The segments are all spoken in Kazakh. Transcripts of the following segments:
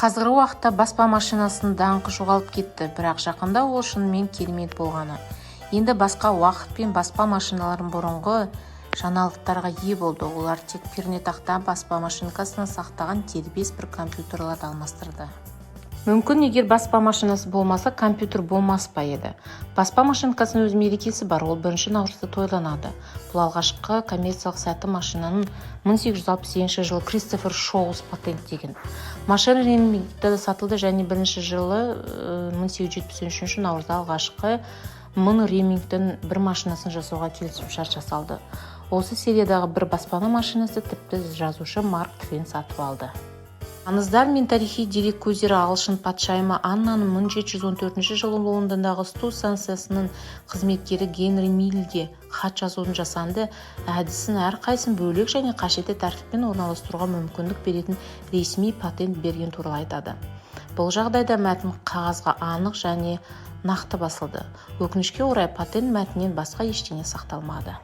Қазіргі уақытта баспа машинасының даңқы жоғалып кетті, бірақ жақында ол шынымен керемет болғаны. Енді басқа уақыт пен баспа машиналарын бұрынғы жаңалықтарға ие болды. Олар тек пернетақта баспа машинкасынан сақтаған дербес бір компьютерларды алмастырды. Мүмкін, егер баспа машинасы болмаса, компьютер болмас па еді. Баспа машинкасының өз мерекесі бар, ол 1 наурызда тойланады. Бұл алғашқы коммерциялық сәтті машинаны 1868 жылы Кристофер Шоулс патенттеген. Машина Ремингтонда сатылды және бірінші жылы, 1873 наурызда алғашқы 1000 Ремингтон бір машинасын жасауға келісімшарт жасалды. Осы сериядағы бір баспана машинасы тіпті жазушы Марк Твен сатып алды. Аңыздар мен тарихи дерек көздері ағылшын патшайымы Аннаның 1714 жылы Лондондағы Сту станциясының қызметкері Генри Миллге хат жазудың жасанды әдісін, әрқайсысын бөлек және қажетті тәртіппен орналастыруға мүмкіндік беретін ресми патент берген туралы айтады. Бұл жағдайда мәтін қағазға анық және нақты басылды. Өкінішке орай, патент мәтінінен басқа ештеңе сақталмады.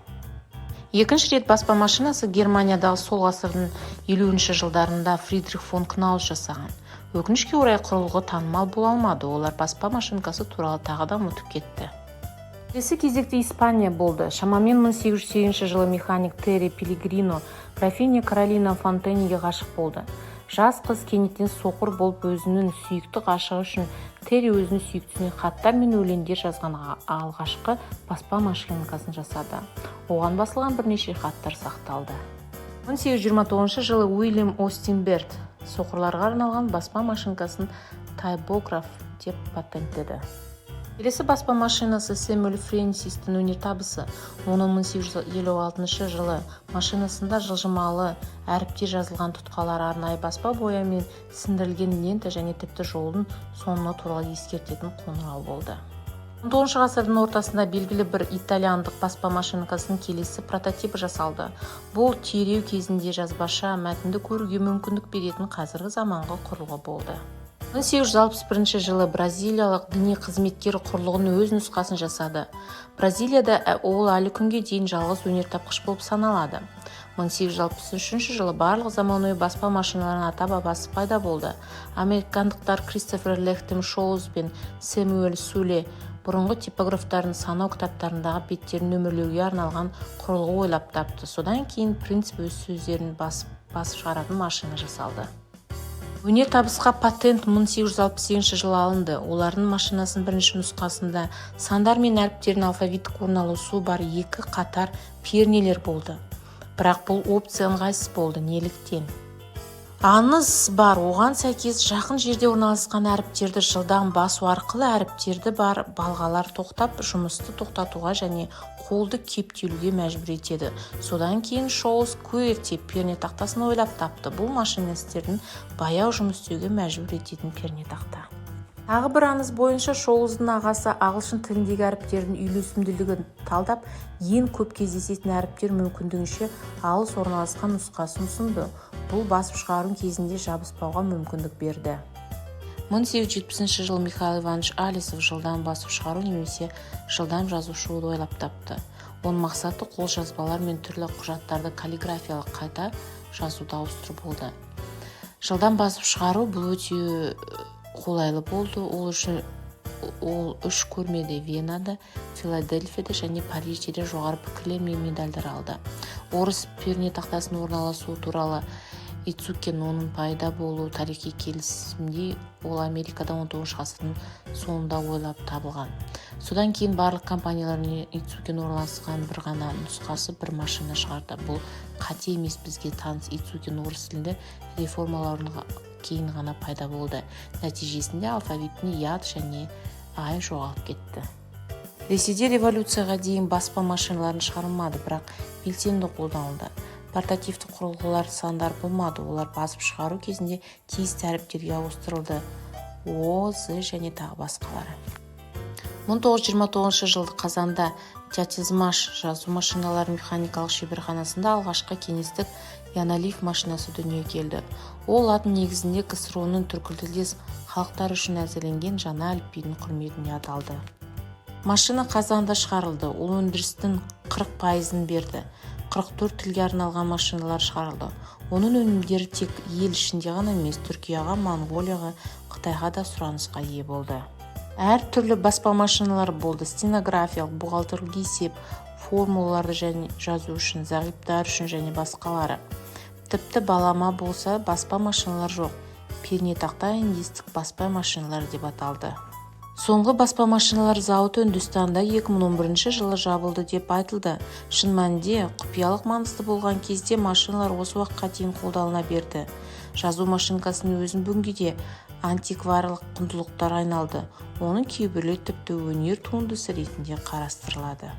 Екінші рет баспа машинасы Германиядағы сол ғасырдың 50-жылдарында Фридрих фон Кнаус жасаған. Өкінішке орай, құрылғы танымал бола алмады, олар баспа машинкасы туралы тағы да ұмытып кетті. Келесі кезекте Испания болды. Шамамен 1808 жылы механик Терри Пелегрино графиня Каролина Фонтенеге ғашық болды. Жас қыз кенеттен соқыр болып, өзінің сүйікті ғашығы үшін Терри өзінің сүйіктісіне хаттар мен өлеңдер жазған алғашқы баспа машинкасын жасады. Оған басылған бірнеше хаттар сақталды. 1829 жылы Уильям Остин Берт соқырларға арналған баспа машинкасын тайпограф деп патенттеді. Келесі баспа машинасы Сэмюэл Фрэнсистің өнертабысы. Оның 1856 жылы машинасында жылжымалы әріптер жазылған тұтқалар, арнайы баспа бояумен сіңдірілген лента және тіпті жолдың соңы туралы ескертетін қоңырау болды. 19 ғасырдың ортасында белгілі бір итальяндық баспа машинкасының келесі прототипі жасалды. Бұл тереу кезінде жазбаша мәтінді көруге мүмкіндік беретін қазіргі заманғы құрылғы болды. 1861 жылы бразилиялық діни қызметкер құрылғының өз нұсқасын жасады. Бразилияда ол әлі күнге дейін жалғыз өнертапқыш болып саналады. 1863 жылы барлық заманауи баспа машиналарының ата-бабасы пайда болды. Американдықтар Кристофер Лэнгтон Шоулз бен Сэмюэль Суле бұрынғы типографтардың санау кітаптарындағы беттерін нөмірлеуге арналған құрылғы ойлап тапты. Содан кейін принцип өз сөздерін басып шығаратын машина жасалды. Өнертабысқа патент 1868 жылы алынды. Олардың машинасының бірінші нұсқасында сандар мен әріптердің алфавиттік орналасуы бар екі қатар пернелер болды, бірақ бұл опция ыңғайсыз болды. Неліктен? Аңыз бар, оған сәйкес, жақын жерде орналасқан әріптерді жылдам басу арқылы әріптерді бар балғалар тоқтап, жұмысты тоқтатуға және қолды кептелуге мәжбүр етеді. Содан кейін Шоулс QWERTY пернетақтасын ойлап тапты. Бұл машинистердің баяу жұмыс істеуге мәжбүр ететін пернетақта. Тағы бір аңыз бойынша, Шоулздың ағасы ағылшын тіліндегі әріптердің үйлесімділігін талдап, ең көп кездесетін әріптер мүмкіндігінше алыс орналасқан нұсқасын ұсынды. Бұл басып шығару кезінде жабыспауға мүмкіндік берді. 1870 жылы Михаил Иванович Алисов жылдам басып шығару немесе жылдам жазушуды ойлап тапты. Оның мақсаты қолжазбалар мен түрлі құжаттарды каллиграфиялық қайта жазуды ауыстыру болды. Жылдам басып шығару бұл өте қолайлы болды ол үшін. Ол үш көрмеде, Венада, Филадельфияда және Парижде де жоғары пікірлер мен медальдар алды. Орыс пернетақтасының орналасуы туралы Ицукен оның пайда болуы тарихи келісімде, ол Америкада 19 ғасырдың соңында ойлап табылған. Содан кейін барлық компаниялар Ицукен орналасқан бір ғана нұсқасы бір машина шығарды. Бұл қате емес, бізге таныс Ицукен орыс тілінде реформалаудан кейін ғана пайда болды. Нәтижесінде алфавиттің ят және ай жоғалып кетті. Ресейде революцияға дейін баспа машиналарын шығарылмады, бірақ белсенді қолданылды. Портативті құрылғылар сандар болмады, олар басып шығару кезінде тиісті әріптерге ауыстырылды: о, з және тағы басқалары. 1929 жылы қазанда Татизмаш жазу машиналары механикалық шеберханасында алғашқы кеңестік Янолиф машинасы дүниеге келді. Ол латын негізінде КСРО-ның түркітілдес халықтары үшін әзірленген жаңа әліпбидің құрметіне аталды. Машина қазанда шығарылды. Ол өндірістің 40 пайызын берді. 44 тілге арналған машиналар шығарылды. Оның өнімдері тек ел ішінде ғана емес, Түркияға, Моңғолияға, Қытайға да сұранысқа ие болды. Әр түрлі баспа машиналары болды: стенографиялық, бухгалтерлік есеп, формулаларды және жазу үшін, зағиптар үшін және басқалары. Тіпті балама болса баспа машиналар жоқ, пернетақта индистік баспа машиналары деп аталды. Соңғы баспа машиналар зауыты Үндістанда 2011 жылы жабылды деп айтылды. Шын мәнінде, құпиялық маңызды болған кезде машиналар осы уақытқа дейін қолданыла берді. Жазу машинкасының өзін бүгінде де антикварлық құндылықтар айналды, оның кейбіреулері тіпті өнер туындысы ретінде қарастырылады.